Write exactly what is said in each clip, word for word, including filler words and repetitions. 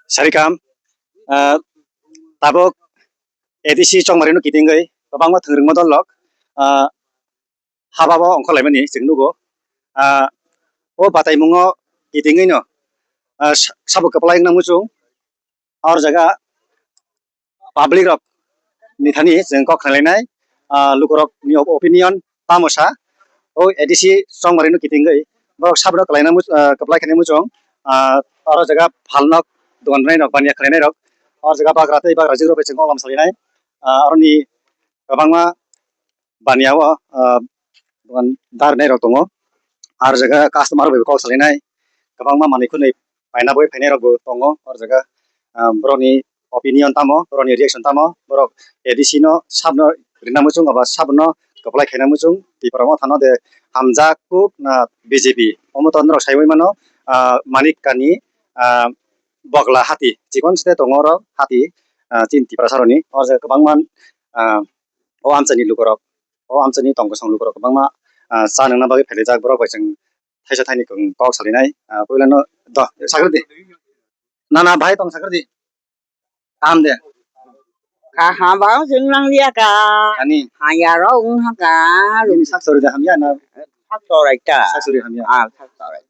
Sarikam, ah, tabuk A D C chongmari no kitingwi kwbangma thwngwrwngma dol rok, ah, haba o ongkhorlaimani chwng nugo. Ah, o bataimungo kitingwi no, ah, sa-, sabo kwplai wngna muchung. Or jaga public rok ni thani chwng kok khwlainai, ah, lukurok ni op-, opinion tamo sa, o A D C chongmari no kitingwi borok sabno kwlaina much-, ah, kwplai khaina muchung, ah, oro jaga phalnok dogan rok baniya khwlainai rok, oro jaga bagra tei bagra jigrok bai chwng kok lam salinai, ah, oroni kwbangma baniya o, ah, dogan dar nai rok tongo. Ar jaga customer bai kok salinai, kwbangma manwi khwnwi paina bagwi phainai rok bo tongo. Ar jaga, ah, borokni opinion tamo, borokni reaction tamo, borok A D C no sabno rina muchung aba sabno kwplai khaina muchung Tipra Motha no de hamjak kuk na B J P omo to norok saiwi mano, ah, Manik Kani, ah, bogla hati chikon site tongo oro hati, ah, chini Tiprasa rokni. Or jaga kwbangma, ah, o amchaini lukurok, o amchaini tong kwchang lukurok kwbangma, ah, cha nangna bagwi phailaijak borok bai chwng thaisa thaini kok salinai, ah, puilano do sakhe di. Na, na, bhai tong sakhe di. Kaham de. Kaham ba jwng nang liya ka. Ani. Haya ro wng ha ka. Nini sak sori de hamya na? Sak sorai ta. Sak sori hamya. Ah, sak sorai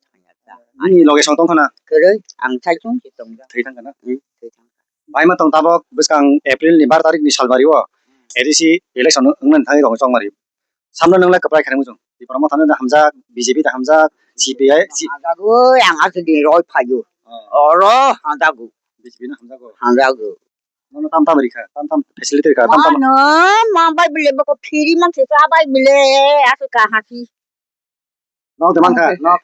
ta. Ani loge song tong khana? Kwrwi, ang thai chung si tong ja. Thai thang khana? Hmm, thai thang. Bai ma tong tabok bwskang April ni bar tarik ni salbari o A D C election wngmani thangwi rong chongmari. Samno nwnglai kwplai khaina muchung. Tipra Motha no da hamjak, B J P da hamjak, C P I, C- Hamjagwi ang aswk din roi phaio. Oh. Oro hamjago. B J P no hamjago. Hamjago. Nono tam tam rikha, tam tam facility rikha, tam tam. Mano, ma bai bile boko free man se sa bai bile, aswk ka hasi. Nok de mankha, nok.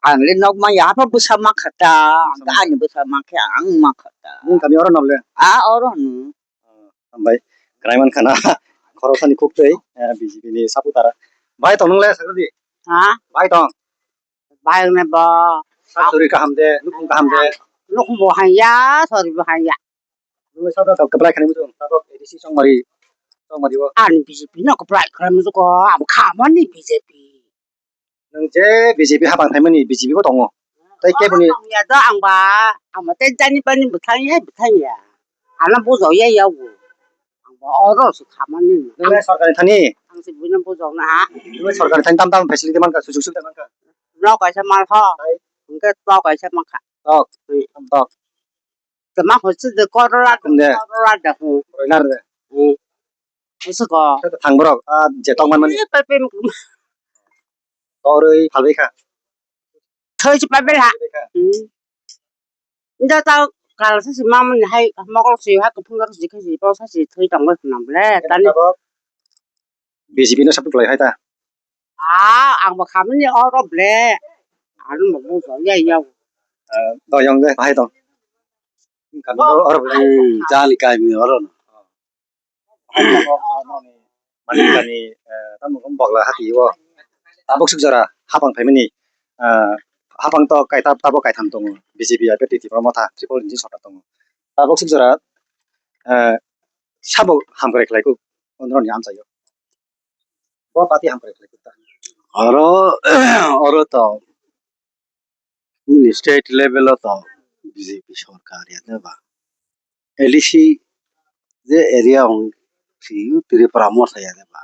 Ang le nok maya, apa bwsa mankha ta, ani bwsa mankha, ang mankha ta. Nini kami oro nok le? Ah, oro no. Hambai, kwrwi mankha na, khoroksani khuktwi, eh, B J P ni supporter. Bai tong nwngle sakhe di? Ha? Bai tong? Bai ne bo. Sak sori kaham de, nukhung kaham de. Nukhung bo hanya, sori bo hanya. Nungwi sabra kwplai khaini muchung, tabok A D C chongmari, chongmari o. Ani B J P no kwplai khaini muchung ko, abo khamani B J P. Nwng je B J P hapang phaimani B J P bo tongo. Tei keboni. Oro tongya do ang ba, ang ba tei jani bani bwthang ya, bwthang ya. Ano bujok ya yago. Ang ba oro se khamani. Nwng le sorkar ni thani? Ang se buino bujok na ha. Nwng le sorkar ni thani tam tam facility mankha, sujog subida mankha? Nok kaisa mankha. Hai. Hwnkhe tok kaisa mankha. Tok. Hmm. Tam tok. Tama hose de korora de, korora de hu. Broiler de. Hmm. Ese ko. Thang borok, ah, je tong man mani. Pai pai. Toroi phalbai kha. Thoi se pai pai ha. Hmm. Inda ta kal sa si ma mani hai mokol si ha kuphung si khe si bo sa si thoi tong bai khna ble. Tani tabok B J P no support khlai hai ta. Ah, ang bo khamani oro ble. Ano bo bujok ya ya. Eh, doyong de bahai tong. Kami oro, oro ble. Hmm, jani kami oro. Manikani, eh, tamo bogla hati o. Tabuk suk jora hapang phaimani, eh, hapang to kaita tabuk kaitham tongo. B J P ya Tipra Motha triple engine sorkar tongo. Tabuk suk jora, eh, sabo hamkrai khlai kuk, ondroni amchaio. Bo party hamkrai khlai kuk ta. Oro, oro to nini state level o to B J P sorkar ya de ba. A D C je area ong si Tripura Motha ya de ba.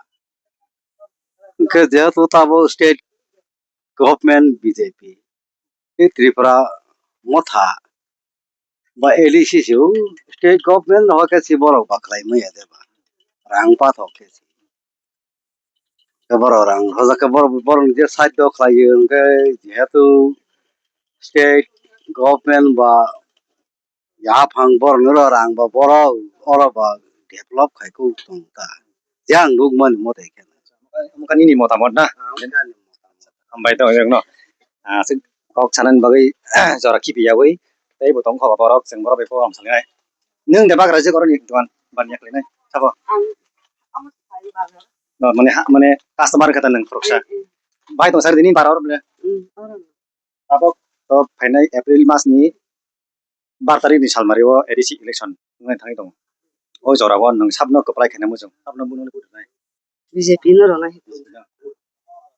Hwnkhe jehetu tabo state government B J P, tei Tripura Motha ba A D C se o state government no khe si borok ba khlai manya de ba, rang pathok khe si. Khe borok rang hoja khe borok, borok ni je side o khlai o hwnkhe jehetu state government ba yaphang borok no rang ba borok oro ba develop khai kok tong ta. Je ang nukmani mote khe. Omo khe nini motamot na? Hambai tong ekno. Ah, aswk kok sanani bagwi jora khibiyawi tei bo tong kha borok, chwng borok bai kok lam sanai. Nwng de bagra je koroni dogan baniya khlainai sabo? Ang, ang sai bagra. No, mane ha, mane customer khe ta nwng khoroksa. Mm, mm. Bai tong sari dini bara oro bole. Mm, oro. Tabok to phainai April mas ni bar tarik ni salmari o A D C election wngwi thangwi tongo. O jora o nwng sabno kwplai khaina muchung, sabno buno vote rwnai. B J P no rwnai.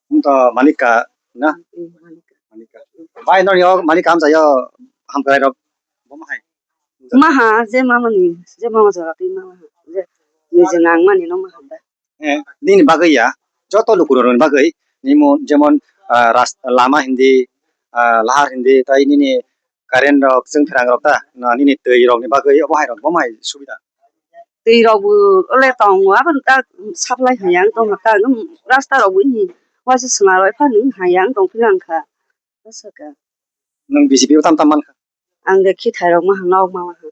Nwng to Manika na? Mm, Manika. Manika. Bai no yo Manika amchaio hamkrai rok bomo hai. Maha, je mamani, je mama jora twi maha, je niji nangmani no maha da. Eh, nini bagwi ya, joto lukurokni bagwi, nimo jemon, ah, ras-, lama hindi, ah, lahar hindi, tai nini current rok, chwng pherang rok ta, na nini twi rokni bagwi obo hai rok, bo hai subida. Twi rok bo ole tongo, aboni ta supply hai yang tong ta, rasta rok bo ini, waisa swnam rok phano hai yang tong philang kha. Aswk ka. Nwng B J P o tam tam man kha? Ang de khithai rok maha, nok ma maha.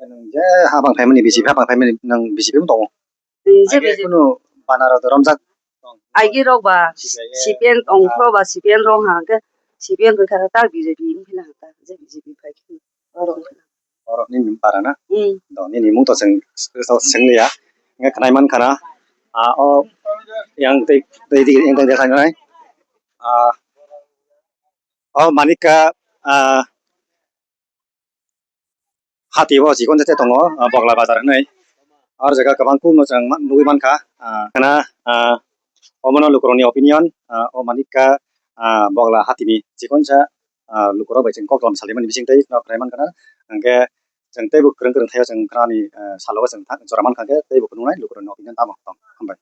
Nwng je habang phaimani B J P, habang phaimani nwng B J P o tongo? Nwng je Aige B J P. Kunu bana rok romjak tong? Aige rok ba C P I M. C P M tong phro ba C P M rok ha ke C P M rok kha ta B J P wng phila ha ta je B J P phai khe. Oro wng phila. Oro nini para na? Hmm. Do nini mung to seng, to seng liya. Nge khnai man khana. Ah, o yang tei, tei di, yang tei di khnai nai. Ah, o Manika, ah, hati o chikon jete tongo, ah, Bogla Bazar hinui. Ar jaga kwbang kuk no chwng ma-, nugui mankha. Ah, khana, ah, omono lukurokni opinion, ah, o Manika, ah, Bogla hatini chikonsa, ah, lukurok bai chwng koklam salimani bising tei nok khlai mankha. Hwnkhe chwng teibo kwrwng kwrwng thaio chwng khnani, ah, salo chwng thang jora mankha khe teibo khwnwnai lukurokni opinion tamo tong. Hambai.